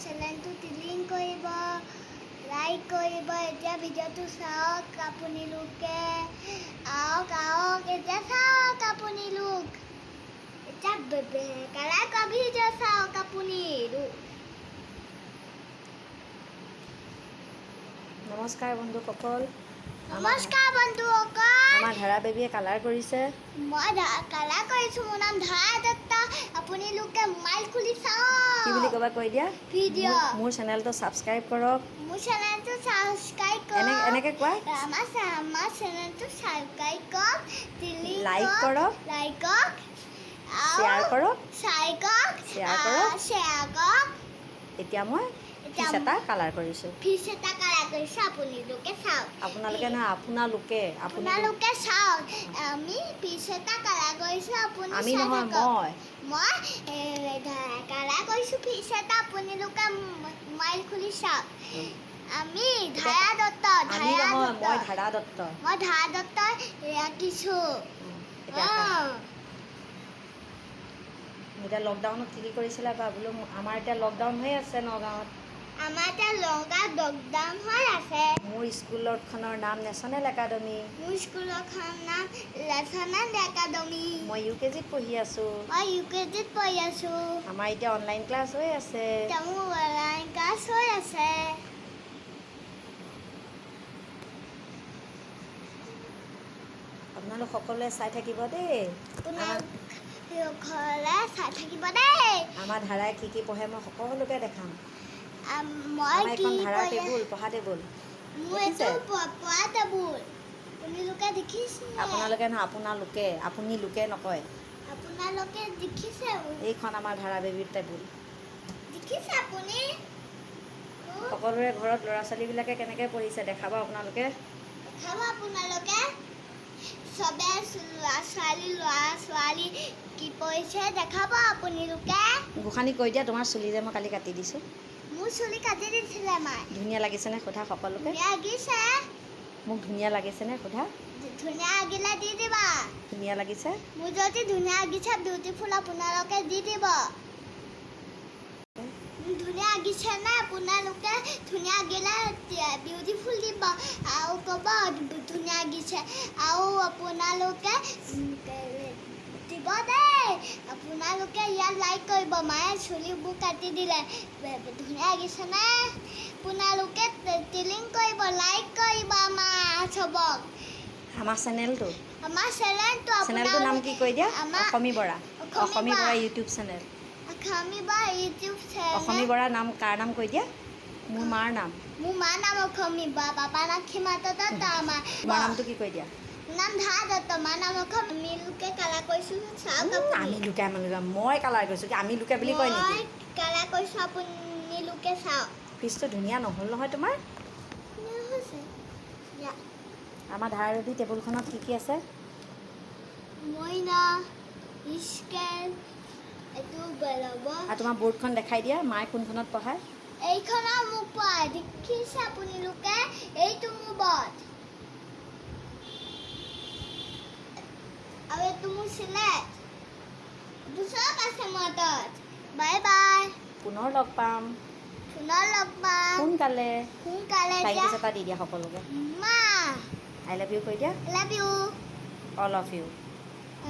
চেনেলটো টিলিং কৰিব, লাইক কৰিব। এতিয়া ভিডিঅ'টো চাওক আপোনালোকে। আহক আহক, এতিয়া চাওক আপোনালোক। এতিয়া কালাৰ কৰা ভিডিঅ' চাওক আপুনি। নমস্কাৰ বন্ধুসকল। নমস্কাৰ বন্ধুসকল। আমাৰ ধাৰা বেবীয়ে কালাৰ কৰিছে। মই কালাৰ কৰিছোঁ। মোৰ নাম ধাৰা দত্ত। আপোনালোকে মোবাইল খুলি কি বুলি চাওক ক'বা, কৈ দিয়া। ভিডিঅ'। মোৰ চেনেলটো ছাবস্ক্ৰাইব কৰক। মোৰ চেনেলটো ছাবস্ক্ৰাইব এনে কৰক। এনেকৈ কোৱা। আমাৰ চেনেলটো ছাবস্ক্ৰাইব কৰক, টিলিং লাইক কৰক। লাইক কৰক, শ্বেয়াৰ কৰক। শ্বেয়াৰ কৰক। শ্বেয়াৰ কৰক। শ্বেয়াৰ কৰক। এতিয়া মই এতিয়া ফিছ এটা কালাৰ কৰিছোঁ। ফিছ এটা কালাৰ কৰিছোঁ, আপোনালোকে চাওক। আপোনালোকে নহয়, আপোনালোকে, আপুনি। আপোনালোকে চাওক, আমি ফিছ এটা কালাৰ কৰিছোঁ, আপুনি আমি চাই নহয়। থাকক। মই। মই কালাৰ কৰিছোঁ ফিছ এটা, আপোনালোকে মোবাইল খুলি চাওক। আমি ধাৰা দত্ত। আমি ধাৰা নহয়, দত্ত। মই ধাৰা দত্ত। মই ধাৰা দত্ত ৰাখিছোঁ। এতিয়া অঁ। এতিয়া লকডাউনত কি কি কৰিছিলা বা বোলো, আমাৰ এতিয়া লকডাউন হৈ আছে নগাঁৱত। আমাৰ এতিয়া নগাঁৱত লকডাউন হৈ আছে। মোৰ স্কুলখনৰ নাম নেশ্যনেল একাডেমি। মোৰ স্কুলখনৰ নাম নেশ্যনেল একাডেমি। মই ইউ কেজিত পঢ়ি আছোঁ। মই ইউ কেজিত পঢ়ি আছোঁ। আমাৰ এতিয়া অনলাইন ক্লাছ হৈ আছে। এতিয়া মোৰ অনলাইন ক্লাছ হৈ আছে। আপোনালোক সকলোৱে চাই থাকিব দেই। আপোনালোক ঘৰলৈ চাই থাকিব দেই। আমাৰ ধাৰাই কি কি পঢ়ে মই সকলোকে দেখাম। মই আমাৰ কি এইখন ধাৰা পঢ়ি টেবুল, পঢ়া টেবুল। মোৰ দেখিছে? এইটো পঢ়া টেবুল, আপোনালোকে দেখিছে? আপোনালোকে নহয়, আপোনালোকে, আপুনি লোকে নকয়। আপোনালোকে দেখিছে? এইখন আমাৰ ধাৰা বেবীৰ টেবুল। দেখিছে আপুনি? সকলোৰে ঘৰত ল'ৰা ছোৱালীবিলাকে কেনেকৈ পঢ়িছে দেখাব আপোনালোকে। দেখাব আপোনালোকে। চবে ল'ৰা ছোৱালী, ল'ৰা ছোৱালী কি পঢ়িছে দেখাব আপোনালোকে। গোসানী কৈ দিয়া, তোমাৰ চুলি যে মই কালি কাটি দিছোঁ। মোৰ চুলি কাটি দিছিলে মায়ে। ধুনীয়া লাগিছেনে সোধা সকলোকে। ধুনীয়া লাগিছে। মোক ধুনীয়া লাগিছেনে সোধা। ধুনীয়া লাগিলে দি দিবা। ধুনীয়া লাগিছে। মোৰ যদি ধুনীয়া লাগিছে, বিউটিফুল আপোনালোকে দি দিব। ধুনীয়া লাগিছে নে আপোনালোকে? ধুনীয়া লাগিলে বিউটিফুল দিব আৰু ক'ব ধুনীয়া লাগিছে আৰু আপোনালোকে দিব দেই। আপোনালোকে ইয়াত লাইক কৰিব। মায়ে চুলিবোৰ কাটি দিলে, ধুনীয়া লাগিছেনে? আপোনালোকে টিলিং কৰিব, লাইক কৰিব আমাৰ চবক। আমাৰ চেনেলটো। আমাৰ চেনেলটো। চেনেলটোৰ নাম কি কৈ দিয়া। আমাৰ অসমী বৰা। অসমী অসমী বৰা। Bora YouTube channel. অসমী বা ইউটিউব চেনেল। অসমী বৰা নাম, কাৰ নাম কৈ দিয়া। মোৰ মাৰ নাম। মোৰ মাৰ নাম অসমী বা, বাবা নাম সীমা দত্ত আমাৰ। তোমাৰ নামটো কি কৈ দিয়া। নাম ধা দত্ত, মাৰ নাম অসম। আমি লোকে কালাৰ কৰিছোঁ, চাওক। আমি আপুনি লোকে, আমি লোকে, মই কালাৰ কৰিছোঁ কি আমি লোকে বুলি কয় নেকি? মই কালাৰ কৰিছোঁ, আপুনি লোকে চাওক। ফিজটো ধুনীয়া নহ'ল নহয় তোমাৰ? ধুনীয়া হৈছে। দিয়া। আমাৰ ধাৰা বেবী টেবুলখনত কি কি আছে? মইনা, স্কেল, এইটো বেলব। আৰু তোমাৰ বৰ্ডখন দেখাই দিয়া, মায়ে কোনখনত পঢ়ায়। এইখনৰ মোক পোৱা দেখিছে আপোনালোকে? এইটো মোৰ বৰ্ড আৰু এইটো মোৰ চিলেট। এইটো চব আছে মোৰ হাতত। Bye bye. পুনৰ লগ পাম। পুনৰ লগ পাম। সোনকালে। সোনকালে। ফ্লাইং এতিয়া কিছ এটা দি দিয়া সকলোকে। মা। I love you কৈ দিয়া। Love you. All of you.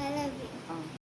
I love you. অঁ।